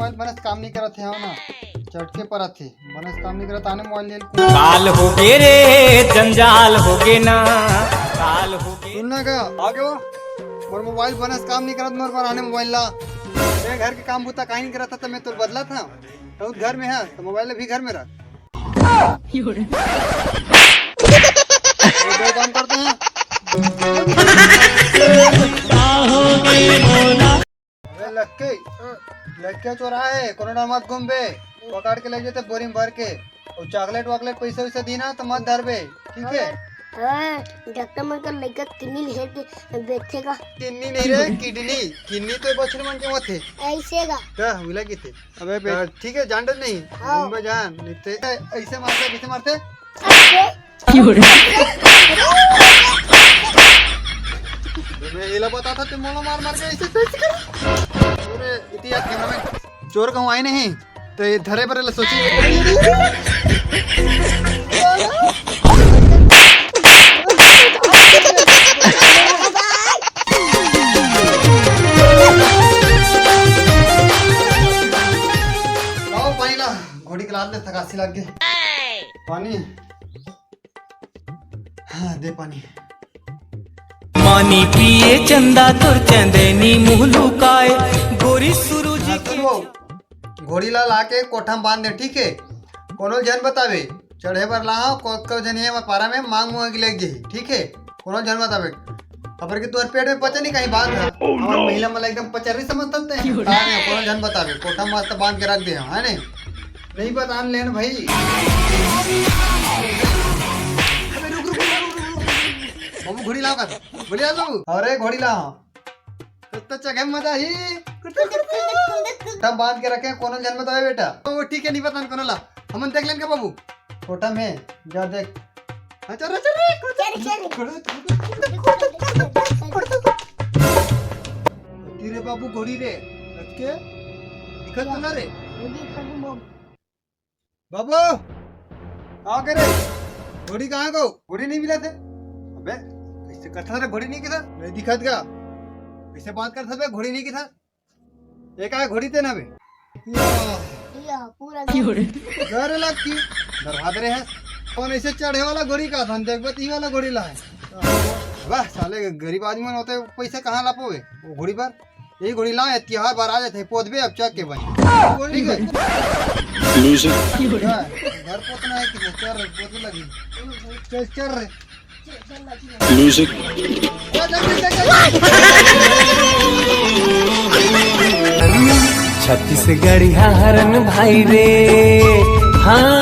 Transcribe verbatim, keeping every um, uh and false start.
Mobile बने से काम नहीं करत हे, हो ना? चटके परत हे, बने से काम नहीं करत, आने मोबाइल ले ले। काल हो गे रे, जंजाल हो गे ना, काल हो गे। सुन ना का, आ गे वो? मोर मोबाइल बने से काम नहीं करत, मोर बर आने मोबाइल ला। मैं घर के काम बूता काहीं नहीं करत था, तो मैं तोर बदला था। तो घर में है, तो मोबाइल भी घर में रख। ये दो काम करते हैं। अबे लक्की, लक्की चोरा है, कोनो डहर मत घूमबे, पकड़ के ले जाते बोरी में भर के। और चॉकलेट वॉकलेट पैसा वैसा दी ना तो मत धरबे, ठीक है? हाँ, डॉक्टर मन कर लइका किडनी हेर के बेचेगा। किन्नी नहीं रे, किडनी, किन्नी तो बछरू मन के होथे। ऐसे का? तो मिला किथे? अबे बे, हाँ, ठीक है, जान डर नहीं, हाँ। घूमबे जान, नहीं ते ऐसे मारते, कैसे मारते? अबे। मैं एला बता था, ते मोला मार मार के ऐसे, ऐसे कर। अरे, इतिहास कैमरामैन, चोर कहूँ आए नहीं, तो ये धरे बरे ला सोची। लाओ पानी ला, घोड़ी के लात ले, थकासी लग गई। पानी। हाँ, दे पानी। पानी पिए चंदा तोर चंदैनी मुँह लुकाए, गोरी सुरुज हाँ, के। सुनो, घोड़ी ला लाके कोठा में बांध दे, ठीक है? कोनो झन बतावे, चढ़े बर ला, को, को झन ये पारा में मांग मुंह के लेके जाही, ठीक है? कोनो झन बतावे, काबर कि तोर पेट में पचा नहीं कहीं बात है। Oh, हमार no! महिला मन ला एकदम पचर्री समझत हे। क्यों? बता दे, कोनो झन बतावे, कोठा मस्त बांध के रख दे, है नहीं? नहीं बतान लेन भाई। अबे रुक, रुक, रुक, रुक, रुक। बाबू घोड़ी लाओ कर। घोड़ी लाओ बाबू। अरे घोड़ी लाओ। तो, तो चगे मजा ही। तब बांध के रखे, कोनो झन बतावे बेटा। ओ ठीक है, नहीं बतान कोनो ला। हमन देख लेन के बाबू। कोठा में जा देख। हाँ, चल रे, चल रे। चल, चल। तेरे बाबू घोड़ी रे, रख के दिखत तो ना रे। बाबू, कहाँ करे? घोड़ी कहाँ को? घोड़ी नहीं मिला थे। अबे, कैसे करता रे, घोड़ी नहीं किथा? नहीं दिखत का? कैसे बात करता बे, घोड़ी नहीं किथा? ये का है, घोड़ी ते ना बे? या। या, पूरा क्यों रे? घर लग की दरवाजे रे है। कौन ऐसे चढ़े वाला घोड़ी का था? देख बे, ई वाला घोड़ी ला है। वाह, साले गरीब आदमी मन होते, पैसे कहाँ ला पावे वो घोड़ी पर? यही घोड़ी ला है, तिहार बार आ जाते, पोतबे अब चक के बनी। ठीक है? Loser। घर पोतना है कि चल, पोत लगी। चल, चल रे। Loser। छत्तीसगढ़िया हरन भाई रे, हाँ।